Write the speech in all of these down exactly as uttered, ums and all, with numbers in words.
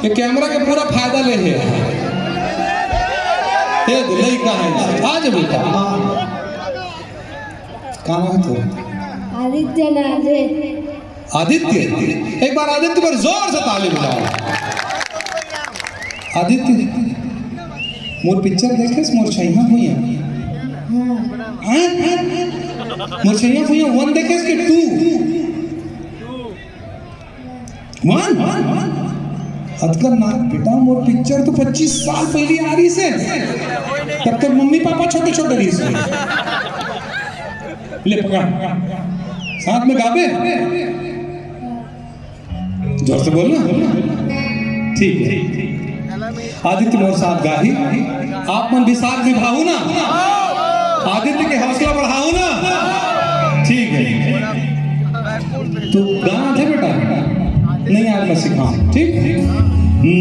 ये कैमरा के पूरा फायदा ले हे। ये दे, लइका है, आ जा बेटा। हाँ। का नाम है तोर? आदित्य नाम है। आदित्य, एक बार आदित्य पर जोर से ताली बजाओ। आदित्य, मोर पिक्चर देखेस, मोर छैया भुइयां? हाँ। हाँ? मोर छैया भुइयां वन देखेस के टू? वन? अतका ना बेटा, मोर पिक्चर तो पच्चीस साल पहली आ रहिसे, तब तक मम्मी पापा छोटे छोटे रहिसे। ले पकड़, साथ में गाबे। जोर से बोल ना। ठीक है, आदित्य मोर साथ गाही, आप मन भी साथ निभाओ ना, आदित्य के हौसला बढ़ाओ ना। ठीक है, तो गाना थे बेटा? नहीं, आज मैं सिखाऊं, ठीक? हम्म।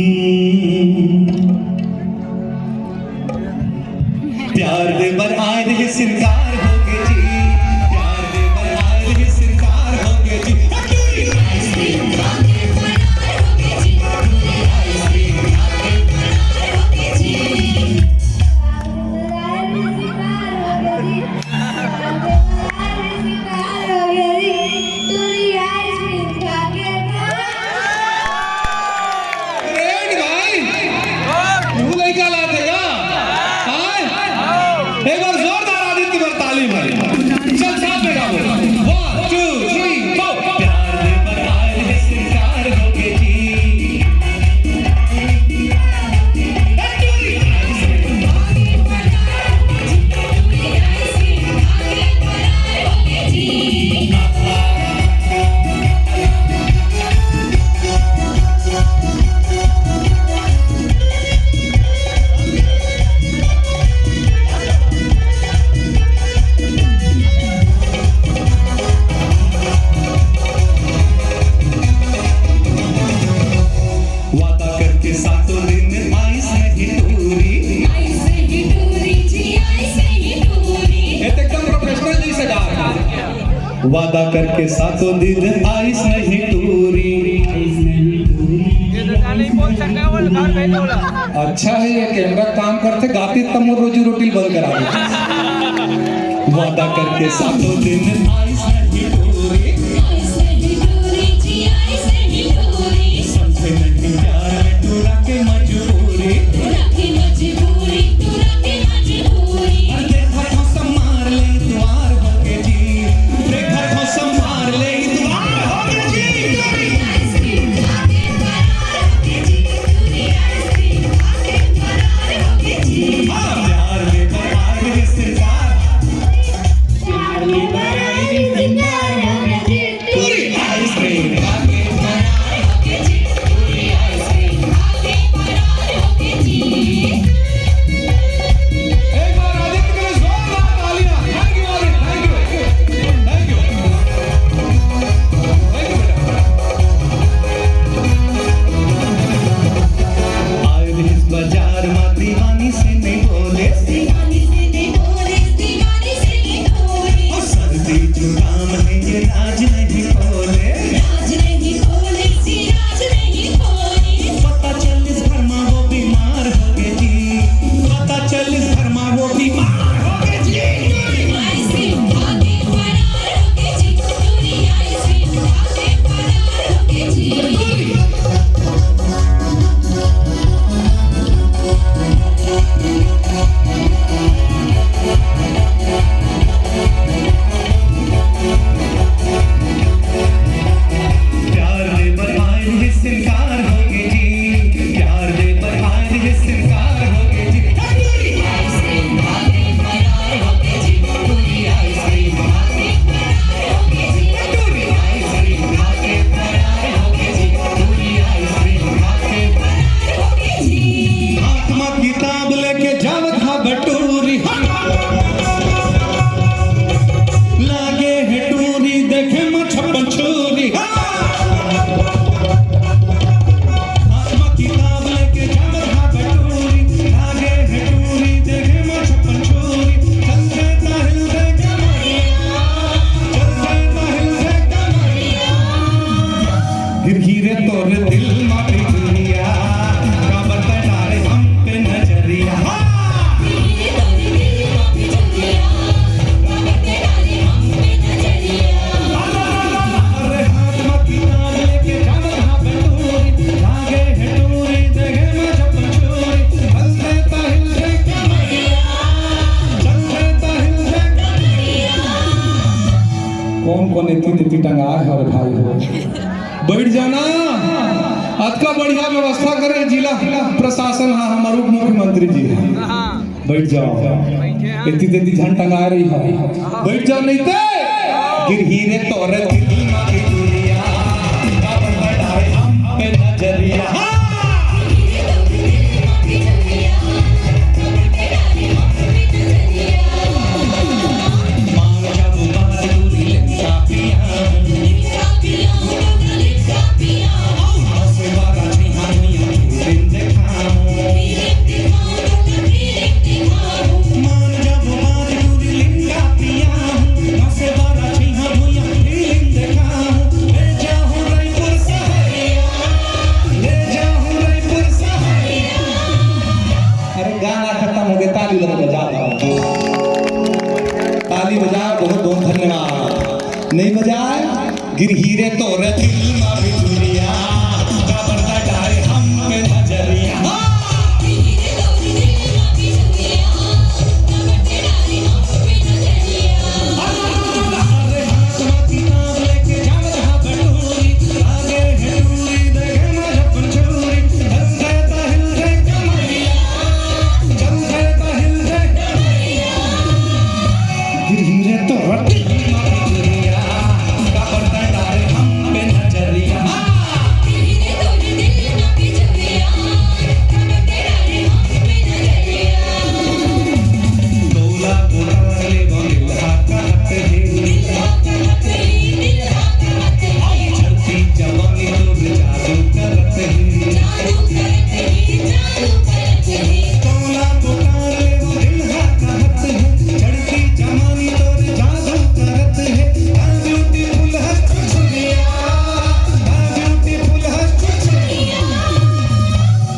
प्यार दे बर आए रहे सिरकार हो गए जी, प्यार दे बर आए रहे सिरकार हो गए जी। रेड भाई, तू लइका लात है का? हाँ? एक बार जोरदार आदित्य पर ताली मारी। चल, साथ में गाओ। One, two, three, four। प्यार दे पर आए हैं सिरकार हो गए जी। वादा करके सातों दिन आइस नहीं टूरी। आइस नहीं टूरी जी, आइस नहीं टूरी। ये तो एकदम प्रोफेशनल जैसे गा रहा है। वादा करके सातों दिन आइस नहीं टूरी। अच्छा है, ये कैमरा काम करते, गाती तब मोर रोजी रोटी बंद करा देते। वादा करके सातों दिन आइस नहीं टूरी। आइस नहीं टूरी जी, आइस नहीं टूरी। समझे नहीं प्यार में टूरा के मजबूरी। टूरा के मजबूरी, टूरा के मजबूरी। अरे देखा तो संभार ले द्वार हो गए जी। देखा तो संभार ले द्वार हो गए जी। एक बार आदित्य के लिए जोरदार तालियां। Thank you, Aditya. Thank you। Thank you। Thank you, बेटा। आए रहिस बाजार मा दीवानी से नहीं बोले। दीवानी से नहीं बोले, दीवानी से नहीं बोले। ओ सर्दी जुकाम है ये राज नहीं बोले। राज नहीं बोले, जी राज नहीं बोले। पता चलिस घर मा वो बीमार हो गए जी। पता चलिस घर मा वो बीमार हो गए जी। प्यार दे बर आए रहे सिरकार हो गए जी। प्यार दे बर आए रहे सिरकार हो गए जी। आत्मा किताब लेके जावत हा बटोरी। लागे हे टूरी देखे म छप्पन छुरी। अरे भाई हो, बैठ जाना। अतका बढ़िया व्यवस्था करे जिला प्रशासन हा, हमर उप मुख्यमंत्री जी हा। बैठ जाओ। इतनी तेती झन टंगा रही है, बैठ जाओ नहीं ते। गिरही रे तोरे दिल मा बिजुरिया, काबर न डारे हम पे नजरिया। अरे गाना खत्म हो गया, ताली लगा बजा दो। ताली बजाओ, बहुत बहुत धन्यवाद। नहीं बजाए, गिरही रे तोरे दिल मा बिजुरिया, काबर न डारे हम पे नजरिया।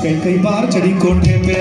कई कई बार चढ़ी कोठे पे।